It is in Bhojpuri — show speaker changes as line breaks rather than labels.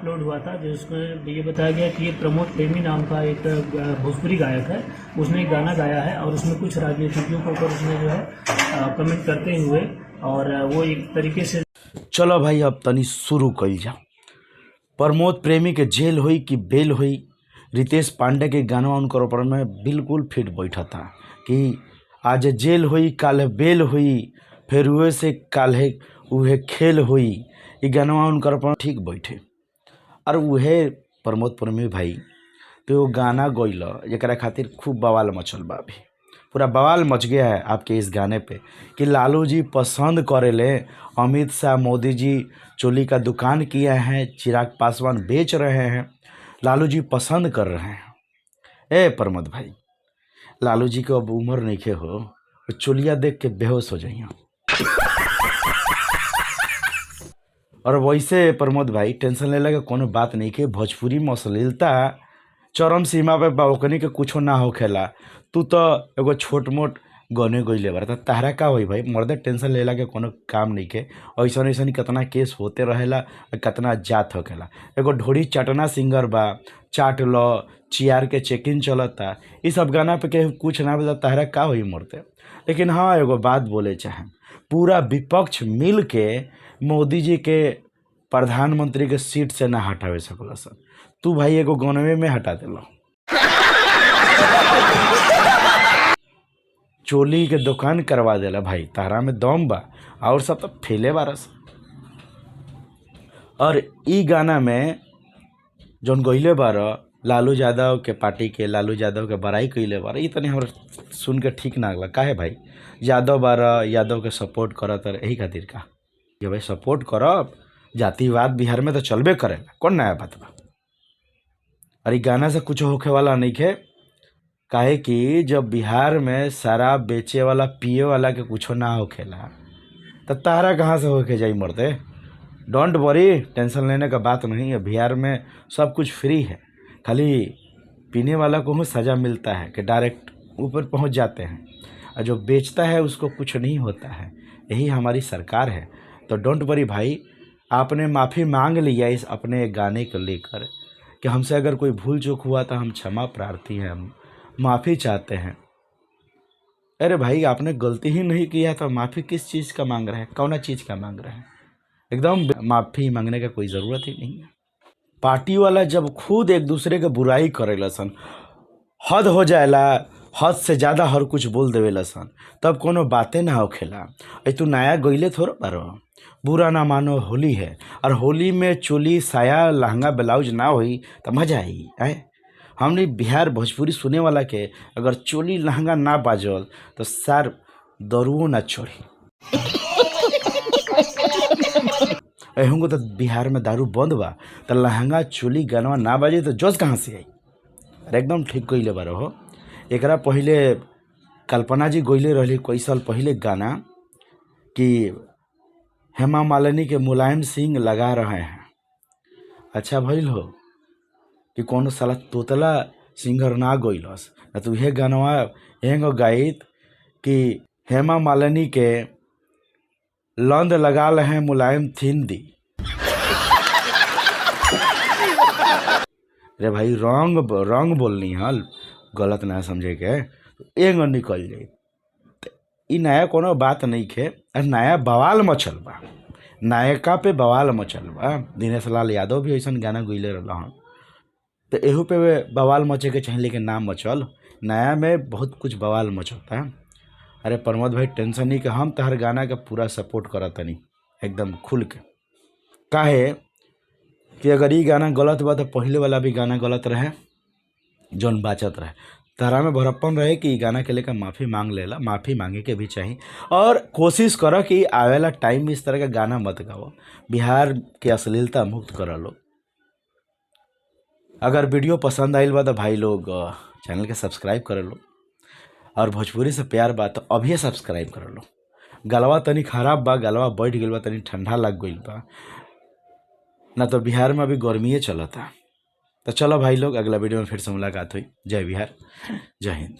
अपलोड हुआ था, जिसमें ये बताया गया कि ये प्रमोद प्रेमी नाम का एक भोजपुरी गायक है, उसने एक गाना गाया है और उसमें कुछ राजनीतिज्ञों के ऊपर उसने जो है कमेंट करते हुए और वो एक तरीके से
चलो भाई अब तनी शुरू कइल जाओ। प्रमोद प्रेमी के जेल होई कि बेल होई, रितेश पांडे के गाना उनकर ऊपर में बिल्कुल फिट बैठा था कि आज जेल होई काल बेल होई, फिर उहे से काल्हे उहे खेल होई। ये गाना उनकर ऊपर ठीक बैठे। और उहे प्रमोद प्रेमी भाई तो वो गाना गइल जरा खातिर खूब बवाल मचल बा। अभी पूरा बवाल मच गया है आपके इस गाने पे कि लालू जी पसंद करेले, अमित शाह मोदी जी चोली का दुकान किया है, चिराग पासवान बेच रहे हैं, लालू जी पसंद कर रहे हैं। ए प्रमोद भाई, लालू जी को अब उम्र नहीं के हो, चोलिया देख के बेहोश हो जाइए। और वैसे प्रमोद भाई टेंशन लेला के कोनो बात नहीं के, भोजपुरी में अश्लीलता चरम सीमा पे बा, ओकनी के कुछो ना होखेला। तू तो एगो छोट मोट गने गइले बारे, त तहरा का होई भाई मर्दे, टेंशन लेला के कोनो काम नहीं के। ऐसन ऐसन कितना केस होते रहेला, कितना जात होखेला। एगो ढोरी चटना सिंगर बा, चाट लो चियार के चेकिंग चलता, ई सब गाना पे के कुछ ना बता, तहरा का होई मरते। लेकिन हाँ एगो बात बोले चाहे, पूरा विपक्ष मिल के मोदी जी के प्रधानमंत्री के सीट से ना हटावे सकल सर, तू भाई एगो गनवे में हटा दिलो। चोली के दुकान करवा देला भाई, तारा में दम बा और सब तो फेले बारस। और ई गाना में जौन गइले बार लालू यादव के पार्टी के, लालू यादव के बड़ाई कइले बार, ई तनी हमरा सुन के ठीक ना लगला। काहे भाई यादव बार, यादव के सपोर्ट करत यही खातिर का ये भाई सपोर्ट करब, जातिवाद बिहार में तो चलबे करेला, कौन नया बात बा। और गाना से कुछ होखे वाला नहीं खे, काहे कि जब बिहार में शराब बेचे वाला पिए वाला के कुछो ना होखेला तो तारा कहाँ से होके जाई मरते। Don't worry, tension लेने का बात नहीं है, बिहार में सब कुछ फ्री है, खाली पीने वाला को ही सज़ा मिलता है कि डायरेक्ट ऊपर पहुंच जाते हैं, और जो बेचता है उसको कुछ नहीं होता है। यही हमारी सरकार है। तो don't worry भाई, आपने माफ़ी मांग लिया इस अपने गाने को लेकर कि हमसे अगर कोई भूल चूक हुआ तो हम क्षमा प्रार्थी हैं, हम माफ़ी चाहते हैं। अरे भाई आपने गलती ही नहीं किया तो माफ़ी किस चीज़ का मांग रहे हैं, कौन चीज़ का मांग रहे हैं? एकदम माफ़ी मांगने का कोई ज़रूरत ही नहीं है। पार्टी वाला जब खुद एक दूसरे के बुराई करेला सन, हद हो जाएला, हद से ज़्यादा हर कुछ बोल देवेला सन, तब कोनो बातें ना होखेला। अरे तू नया गइले थोड़ा बारो, बुरा ना मानो होली है, और होली में चोली साया लहंगा ब्लाउज ना होई तो मजा आई आए। हमने बिहार भोजपुरी सुने वाला के अगर चोली लहंगा ना बाजल तो सार दरुओ ना छोड़ी। एहुंगो तो बिहार में दारू बंद बा तो लहंगा चोली गाना ना बाजे तो जोश कहाँ से आई? अरे एकदम ठीक कइले बारो हो। एकरा पहले कल्पना जी गइले रहली कई साल पहले गाना कि हेमा मालिनी के मुलायम सिंह लगा रहे हैं। अच्छा भइल हो कि कोनो साला तोतला सिंगर ना गइलस, ना तो उहे गानवा एंगो गाइत कि हेमा मालिनी के लंद लगा रहे मुलायम थिंदी। अरे भाई रंग रंग बोलनी है, गलत ना समझे के एंगो निकल जाए। ई नया कोनो बात नहीं खे, और नया बवाल मचल बा, नायका पे बवाल मचल बा। दिनेश लाल यादव भी ऐसा गाना गइले रहल, तो एहू पे बवाल मचे के चाहिए, लेकिन नाम मचल। नया में बहुत कुछ बवाल मचलता है। अरे प्रमोद भाई टेंशन नहीं कि हम तहर गाना के पूरा सपोर्ट करतनी एकदम खुल के। काहे कि अगर ई गाना गलत बा तो पहले वाला भी गाना गलत रहे जौन बाचत रहे। तहरा में भरप्पन रहे कि ई गाना के लेकर माफ़ी मांग लेला, माफ़ी मांगे के भी चाहिए, और कोशिश करो कि आवेला टाइम में इस तरह का गाना मत गाओ, बिहार के अश्लीलता मुक्त करा लो। अगर वीडियो पसंद आइल बा तो भाई लोग चैनल के सब्सक्राइब कर लो, और भोजपुरी से प्यार बा तो अभी सब्सक्राइब कर लो। गलवा तनी खराब बा, गलवा बैठ गइल बा, तनी ठंडा लग गइल बा ना, तो बिहार में अभी गर्मीए चलता। तो चलो भाई लोग, अगला वीडियो में फिर से मुलाकात हुई। जय बिहार, जय हिंद।